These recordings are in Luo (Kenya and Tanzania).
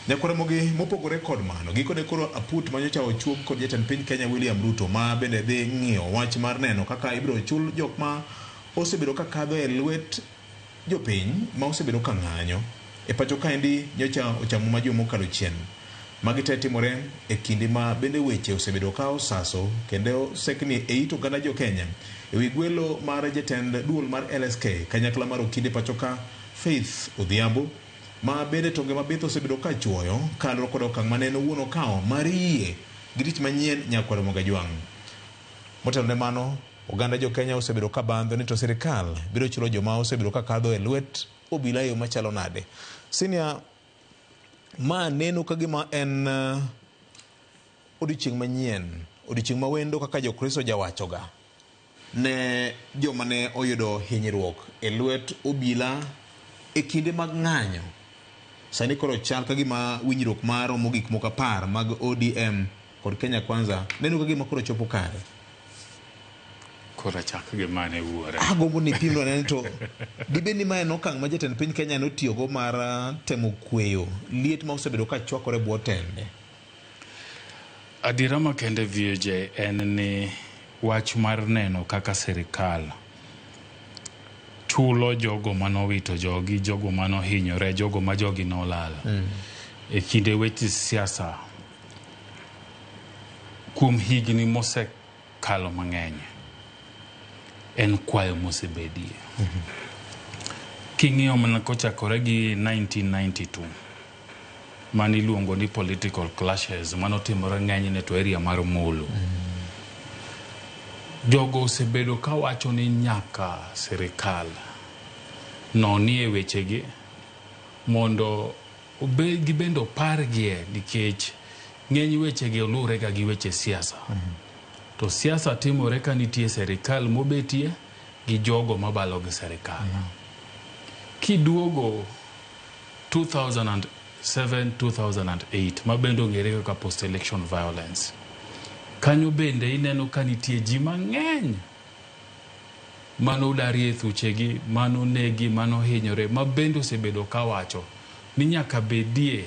Nyakwaramogi mopogore kod mano, gikone koro aput manyocha ochuog kod jatend piny Kenya William Ruto ma bende dhi ng'iyo wach mar neno kaka ibiro chul jok ma osebedo ka kadho e lwet jopiny ma osebedo ka ng'anyo e pacho kaendi nyocha ochamo ma juma mokalo chien. Magi te timore e kinde ma bende weche osebedo ka osaso kendo osekni e it oganda jo Kenya e wi gwelo mar jatend duol mar LSK kanyakla mar okinde pacho ka Faith Odhiambo ma bende tonge mabith osebedo ka chuoyo kaluwore kod okang' mane en owuon okawo mar yie gi tich manyien nyakwar Ramogi Ajwang'. Motelo ne mano, oganda jo Kenya osebedo ka bandho ni to sirikal biro chulo joma osebedo ka kadho e lwet obila e yo machalo nade. Senior, ma neno ka gima en odiochieng' manyien, odiochieng' ma wendo kaka Jokristo jawachoga ne joma ne oyudo hinyruok e lwet obila e kinde mag ng'anyo. Sani koro chal ka gima winjruok ma romo gik moko 10 mag ODM kod Kenya Kwanza neno ka gima koro chopo kare. Koro achak gi mane wuora. Agombo ni ipimnwa nene to dibed ni ma en okang' ma jatend piny Kenya notiyogo mar temo kweyo liet ma osebedo ka chwakore e bwo tende. Adiera makende VOJ en ni wach mar neno kaka sirikal chulo jogo manowito jogi, jogo manohinyore, jogo ma jogi nolal e kinde weche siasa kuom higni mosekalo mang'eny en kwayo mosebedie. King'iyo mana kochakore gi 1992 mane iluongo ni political clashes manotimore ng'enyne to area mar Molo. Jogo osebedo kawacho ni nyaka sirikal nonie wechegi mondo gibende opargie nikech ng'eny wechegi oluwre ga gi weche siasa. To siasa timore ka nitie sirikal mobetie gi jogo mabalo gi sirikal. Kiduogo 2007-2008 ma bende ong'ere kaka post election violence. Kanyo bende ineno ka nitie ji mang'eny manodarie thuchegi, manonegi, manohinyore, ma bende osebedo kawacho ni nyaka bedie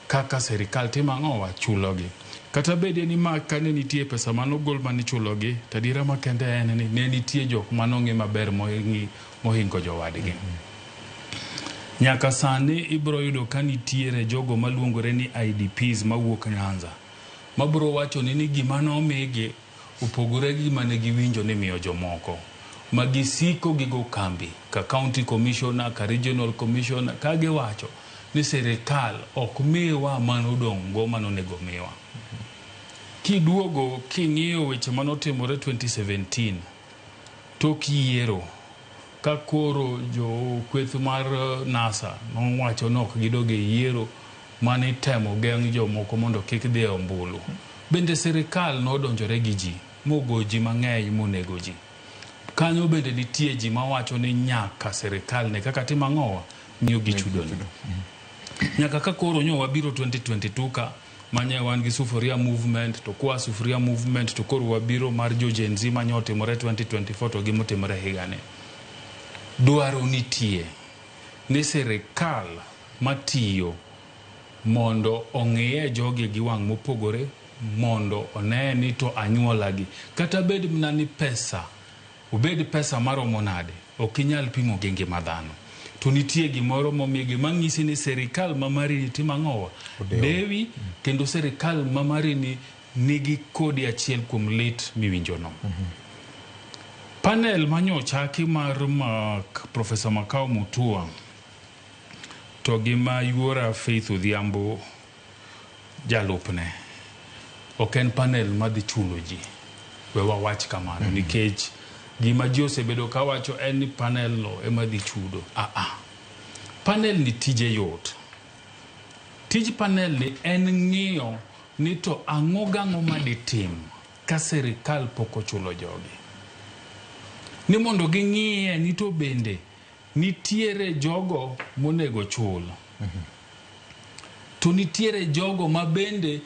kaka sirikal timo ang'owa chulogi. Kata bedie ni ma kane nitie pesa manogol manichulogi, to adiera makende en ni ne nitie jok manong'i maber mohingo jowadgi. Nyaka sani ibiro yudo ka nitiere jogo maluongore ni IDPs mawuok Nyanza mabiro wachoni ni gima nomigi opogore gi gima ne giwinjo ni imiyo jomoko ma gisiko gigo kambi ka county commissioner ka regional commissioner ka giwacho ni sirikal ok miwa manodong' go manonego miwa. Kiduogo king'iyo weche manotimore 2017 tok yiero ka koro jo kweth mar NASA nowacho ni ok gidog e yiero mane itemo geng' jomoko mondo kik dhi e ombulu. Bende sirikal nodonjore gi ji mogo ji mang'eny monego ji. Kanyo bende nitie ji mawacho ni nyaka sirikal ne kaka timo ang'owa miyogi chudoni. Nyaka ka koro nyo wabiro 2022 ka manye wan gi Sufuria movement to kwa Sufuria movement to koro wabiro mar jo Gen Z manye otimore 2024 to gi motimore higani. Dwaro nitie ni sirikal matiyo mondo ong'iye jogi gi wang' mopogore mondo one ni to anyuolagi kata bed mana ni pesa obed pesa maromo nade ok inyal pimo gi ngima dhano. To nitie gimoro momigi mang'isi ni sirikal ma mari ni timo ang'owa? Dewi kendo sirikal ma mari ni nigi kodi achiel kuom lit miwinjono. Panel manyochaki mar Professor Makau Mutua to gi ma yuora Faith Odhiambo jalupne ok en panel madhi chulo ji. We wawach kamano nikech gima ji osebedo kawacho en ni panel no ema dhi chudo. Ah. Panel ni tije yot. Tij panel ni en ng'iyo ni to ang'o gang'o maditim ka sirikal pok ochulo jogi. Ni mondo ging'iye ni to bende nitiere jogo monego chul. To nitiere jogo ma bende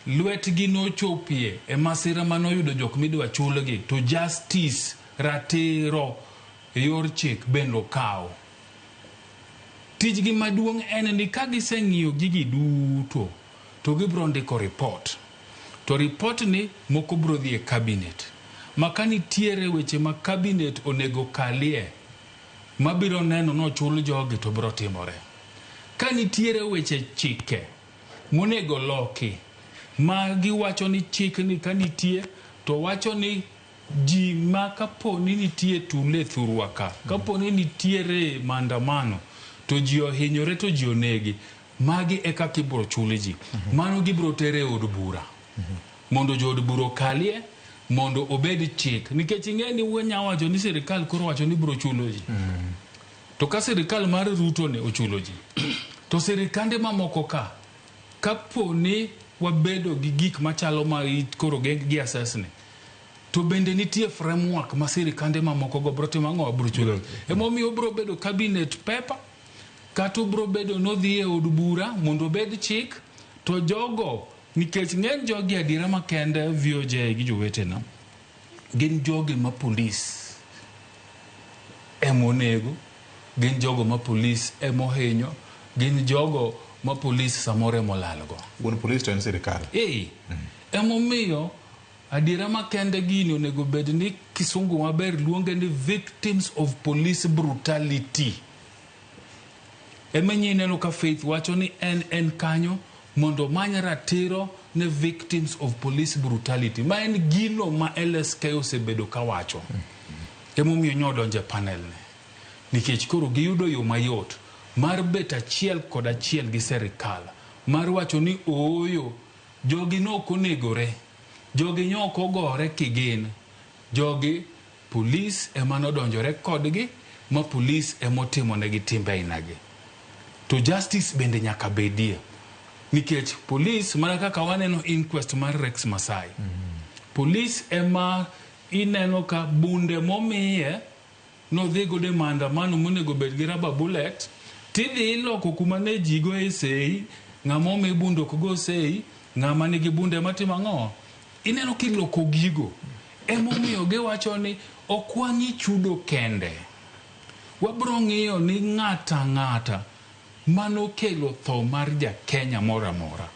lwetgi nochopie e masira manoyudo jok midwa chulgi to justice ratiro e yor chik bende okaw. Tijgi maduong' en ni ka giseng'iyo gigi duto to gibiro ndiko report. To report ni moko biro dhi e cabinet. Ma ka nitiere weche ma cabinet onego kalie mabiro neno nochul jogi to biro timore. Ka nitiere weche chike monego loki ma giwacho ni chik ni ka nitie to wacho ni ji ma kapo ni nitie tule thurwa ka, kapo ni nitiere maandamano to ji ohinyore to ji onegi, magi e kaka ibiro chul ji. Mano gibiro tere e od bura mondo jood bura okalie mondo obed chik nikech ing'e ni wanya wacho ni sirikal koro wacho ni biro chulo ji. To ka sirikal mar Ruto ni ochulo ji to sirikande mamoko ka kapo ni wabedo gi gik machalo ma koro gi assess ni to bende nitie framework ma sirikande mamoko go biro timo ang'o biro chulo. Emomiyo obiro bedo cabinet paper kata obiro bedo nodhi e od bura mondo obed chik to jogo nikech ng'eny jogi adiera makende VOJ gi jowetena gin jogi ma polis emonego gin jogo ma polis emohinyo gin jogo ma polis samoro emolalgo. Wuon polis to en sirikal. Ee, emomiyo adiera makende gini onego bed ni kisungu maber luonge ni victims of police brutality. Ema ineno ka Faith wacho ni en kanyo mondo omany ratiro ne victims of police brutality ma en gino ma LSK osebedo kawacho. Emomiyo nyodonjo e panel ni. Nikech koro giyudo yo mayot mar bet achiel kod achiel gi serikal mar wacho ni ooyo jogi nok onegore, jogi nyok ogore kigin, jogi polis ema nodonjore kodgi ma polis emotimo negi timbe ainagi. To justice bende nyaka bedie nikech polis mana kaka waneno inquest mar Rex Masai. Polis ema ineno ka bunde momiye nodhi godo e maandamano monego bed gi rubber bullet tidhi iloko kuma ne ji goye sei ng'ama omi bunde ok go sei ng'ama nigi bunde matimo ang'o ineno kiloko gigo emomiyo giwacho ni ok wang'i chudo kende wabro ng'iyo ni ng'ata ng'ata manokelo tho mar ja Kenya moro amora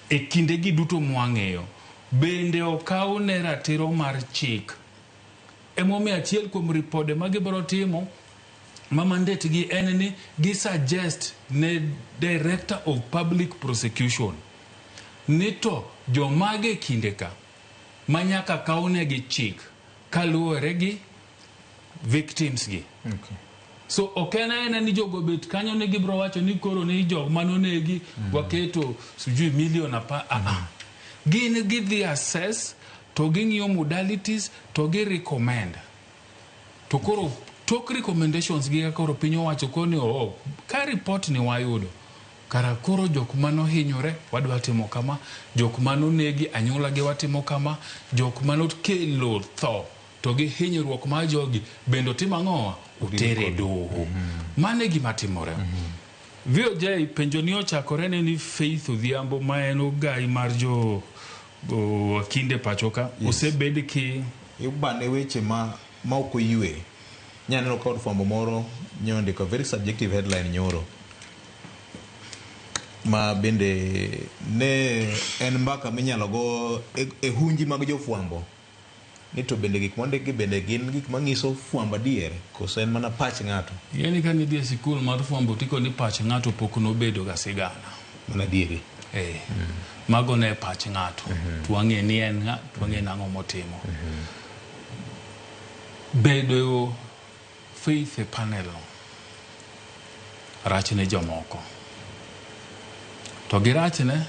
e kinde gi duto mwang'eyo bende okawne ratiro mar chik. Emomiyo achiel kuom ripode ma gibiro timo ma mandate gi en ni gi suggest ne Director of Public Prosecution ni to jomage kinde ka ma nyaka kawnegi chik kaluwore gi victims gi. Okay. So ok en aena ni jogo bet kanyo ni gibiro wacho ni koro ni jok manonegi waketo sijui milion apar. Gin gidhi assess to ging'iyo modalities to gi recommend. To koro tok recommendations gi koro piny owacho koni oh, ka report ni wayudo kara koro jok manohinyore wadwa timo kama, jok manonegi anyuola gi watimo kama, jok manokelo tho to gi hinyruok mar jogi bende otim ang'o otere doho. Mano e gima timore. VOJ penjo ni ochakore ne ni Faith Odhiambo ma en ogai mar jo Akinde pacho ka osebed ki Ibane weche ma ok oywe. Nyaneno ka od fwambo moro nyondiko very subjective headline nyoro ma bende ne en mbaka minyalo go e hunji mag jofwambo ni to bende gik mondik gi bende gin gik manyiso fwambo adier koso en mana pach ng'ato. Ing'eni ka nidhi e sikul mar fwambo tiko ni pach ng'ato pok nobedo ga sigana. Mana adieri. Mago ne pach ng'ato. To wang'e ni en ng'a, to wang'e nang'o motimo. Bedo Faith e panel no rach ne jomoko. To girachne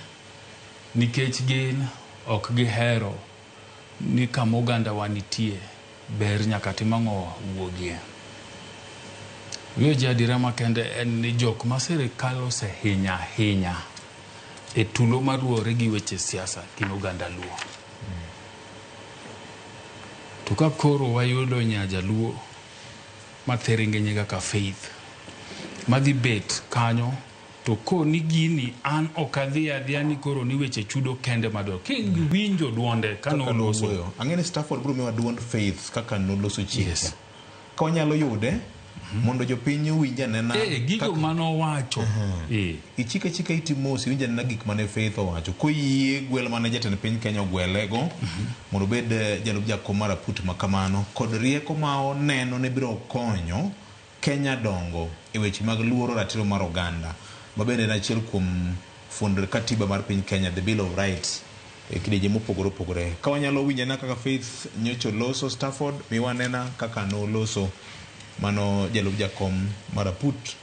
nikech gin ok gihero ni kama oganda wa nitie ber nyaka tim ang'o wuogie. VOJ adiera makende en ni jok ma sirikal osehinyo ahinya e tulo maluwore gi weche siasa gin oganda Luo. To ka koro wayudo nya jaluo mathiringinyi kaka Faith madhi bet kanyo to koni gini an ok adhi adhiya ni koro ni weche chudo kende madwaro. Kiwinjo duonde kano loso. Ang'e ni Stafford biro miyowa duond Faith kaka noloso chien. Yes. Ka wanyalo yude Mondo jopiny owinj anena gigo manowacho. Ichika chika iti mos iwinj anena gik mane Faith owacho. Koyie gwel mane jatend piny Kenya ogwelego mondo obed jalup jakom mar aput ma kamano kod rieko ma oneno ne biro konyo Kenya dongo e weche mag luoro ratiro mar oganda ma bende en achiel kuom fund katiba mar piny Kenya, the Bill of Rights, e kidienje mopogore opogore. Ka wanyalo winjo anena kaka Faith nyocha oloso Stafford, miwa anena kaka noloso mano jalup jakom mar aput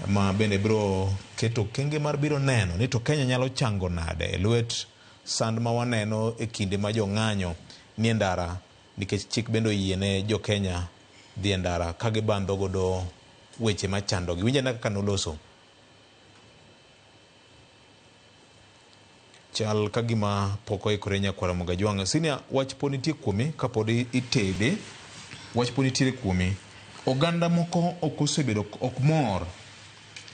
ma bende biro keto okenge mar biro neno ni to Kenya nyalo chango nade e lwet sand ma waneno e kinde ma jong'anyo nie ndara nikech chik bende oyie ne jo Kenya dhi e ndara ka gibandho godo weche machandogi. Winj anena kaka noloso. Chal ka gima pok oikore nyakwara Mugajwang'. Senior, wach pod nitie kuomi kapod itede. Wach pod nitiere kuomi. Oganda moko ok osebedo ok mor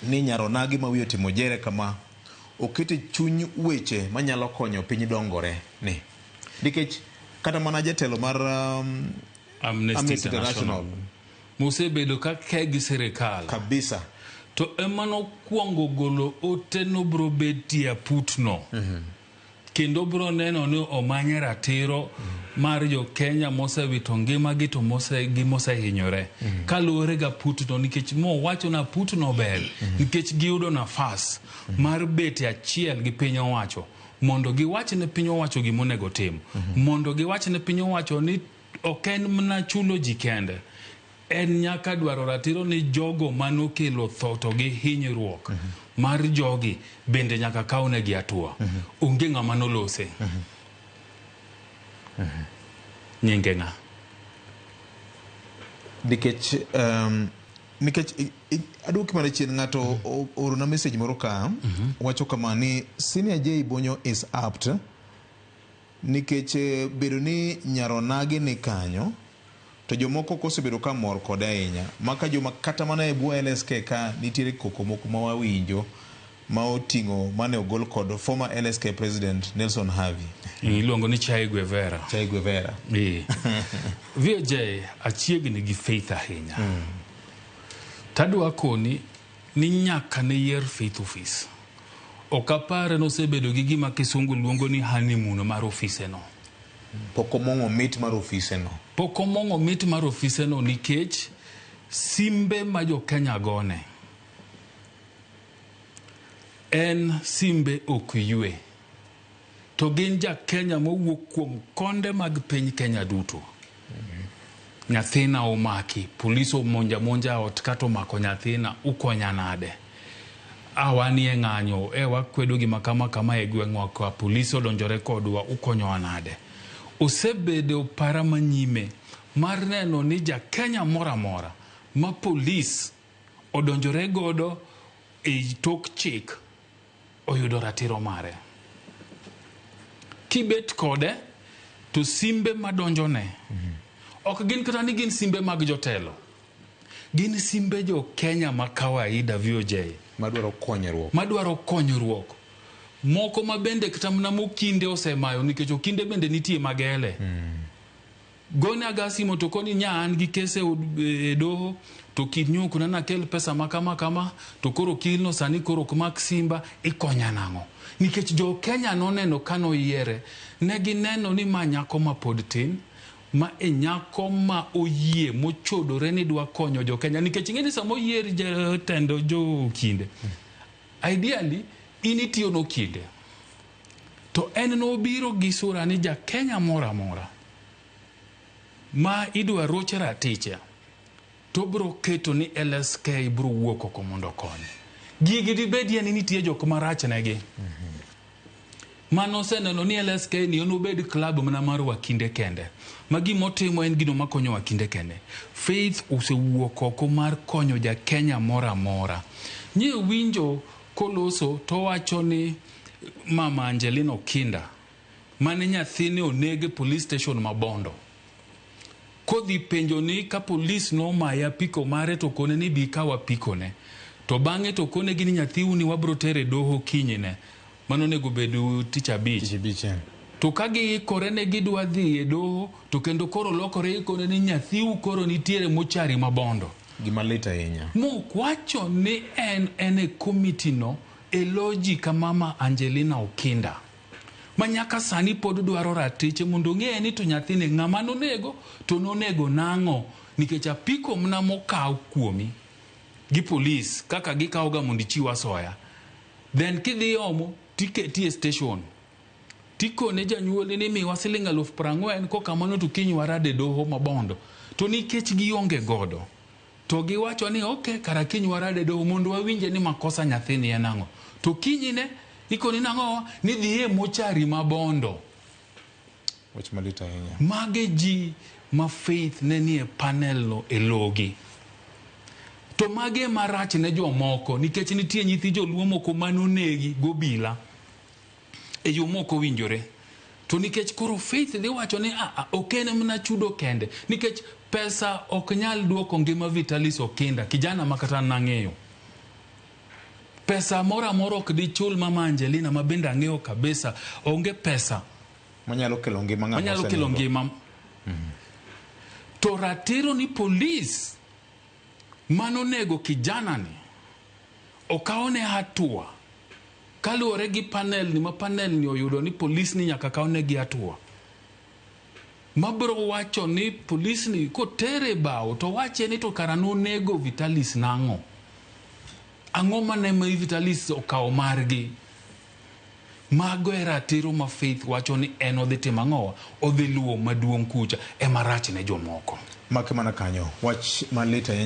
ni nyaronagi ma wiye otimo jere kama okete chuny weche manyalo konyo piny dongore ni. Nikech kata mana jatelo mar Amnesty International mosebedo ka ke gi sirikal kabisa to ema nokwongo golo ote nobro betie aputno. Kendo bro neno ni omanye ratiro mar jo Kenya mosewito ngimagi to gi mosehinyore. Kaluwore gi aputno nikech mowacho ni aputno ber nikech giyudo nafas mar bet e achiel gi piny owacho mondo giwach ne piny owacho gimonego tim. Mondo giwach ne piny owacho ni ok en mana chulo ji kende. En nyaka dwaro ratiro ni jogo manokelo tho to gi hinyruok mar jogi bende nyaka kawnegi hatua. Onge ng'ama nolose. Nyinge ng'a? Nikech nikech aduoki mana chien ng'ato oorona message moro ka wacho kama ni Senior J Bonyo is apt nikech bedo ni nyaronagi ni kanyo to jomoko ok osebedo ka mor kode ahinya maka joma kata mana e bwo LSK ka nitiere koko moko ma wawinjo ma oting'o mane ogol kod former LSK president Nelson Havi. Iluongo ni Chai Guevara. Chai Guevara. VJ achiegni gi Faith ahinya. Tadwa koni ni nyaka ne yier Faith office. Ok apar nosebedo gi gima kisungu luongo ni honeymoon mar ofise no. Pok omong'o mit mar ofise no. Pok omong'o mit mar ofise no nikech simbe ma jo Kenya gone en simbe ok ywe. To gin ja Kenya mowuok kuom konde mag piny Kenya duto. Nyathina omaki, polis omonja monja ot kato omako nyathina, ukonya nade? Awanie ng'anyo, wakwedo gima kama kama e gweng'wa ka, polis odonjore kodwa, ukonyowa nade? Osebedo para manyime mar neno ni ja Kenya moro amora ma polis odonjore godo e tok chik oyudo ratiro mare. Kibet kode to simbe madonjone ok gin kata ni gin simbe mag jotelo. Gin simbe jo Kenya ma kawaida VOJ. Madwaro konyruok. Madwaro konyruok. Moko ma bende kata mana mokinde osemayo nikech okinde bende nitie magele. Gone aga simo to koni nya an gi kese e doho to kinyo kuna nakel pesa ma kama kama to koro kilno sani koro ok mak simba ikonya nang'o? Nikech jo Kenya noneno kanoyiere ne gineno ni ma nyako ma pod tin ma e nyako ma oyie mochodore ni dwa konyo jo Kenya nikech ing'e ni sama oyier jatend jo okinde ideally in itiyo nokinde to en nobiro gi sura ni ja Kenya moro amora ma idwa roch ratiche to bro keto ni LSK bro wuok oko mondo okony. Gigi dibedie ni nitie jok marach negi. Mano oseneno ni LSK ni onobed club mana mar wakinde kende. Ma gimotimo en gino makonyo wakinde kende. Faith osewuok oko mar konyo ja Kenya moro amora. Nye winjo koloso to wacho ni Mama Angelina Okinda mane nyathine oneg e police station ma Bondo. Kodhi penjo ni ka polis nomaye apiko mare to kone ni bi kaw apiko ne. To bang'e to kone gi ni nyathiu ni wabro tere doho kinyne. Mano onego bed tich abich. Tich abich. To ka giikore ne gidwa dhi e doho to kendo koro lokore ikone ni nyathiu koro nitiere mochari ma Bondo. Gima lit ahinya. Mokwacho ni en e komiti no e loji ka mama Angelina Okinda. Ma nyaka sani pod dwaro ratiche mondo ong'e ni to nyathine ng'ama nonego to nonego nang'o nikech apiko mna mokaw kuomi gi polis kaka gikawo ga mondo ichiw asoya. Then kidhi omo tiketi e station. Tikone janyuolni ni miwa siling 40,000 kokamano to kiny warade doho mabondo. To nikech gionge godo to giwacho ni okay kara kiny warade doho mondo wawinje ni makosa nyathini en ang'o. To kinyne ikoni nang'o ni dhiye mochari mabondo. Wach malit ahinya. Mage ji ma Faith ne nie panel no e logi. To mage marach ne jomoko nikech nitie nyithi joluo moko manonegi gobila e yo mok owinjore. To nikech koro Faith dhi wacho ni ok en mana chudo kende nikech pesa ok nyal duoko ngima Vitalis Okinda kijana ma kata nang'eyo. Pesa moro amora ok dichul mama Angelina ma bende ang'eyo kabisa onge pesa manyalo kelo ngima ng'ama manyalo kelo osenindo. ngima. To ratiro ni polis manonego kijana ni okawne hatua kaluwore gi panel ni ma panel ni oyudo ni polis ni nyaka kawnegi hatua. Mabro wacho ni polis ni kotere bao to wache ni to kara nonego Vitalis nang'o. Ang'o mane ma Vitalis okawo margi? Mago e ratiro ma Faith wacho ni en odhi timo ang'owa? Odhi luwo maduong' kucha ema rach ne jomoko. Make mana kanyo. Wach malit ahinya.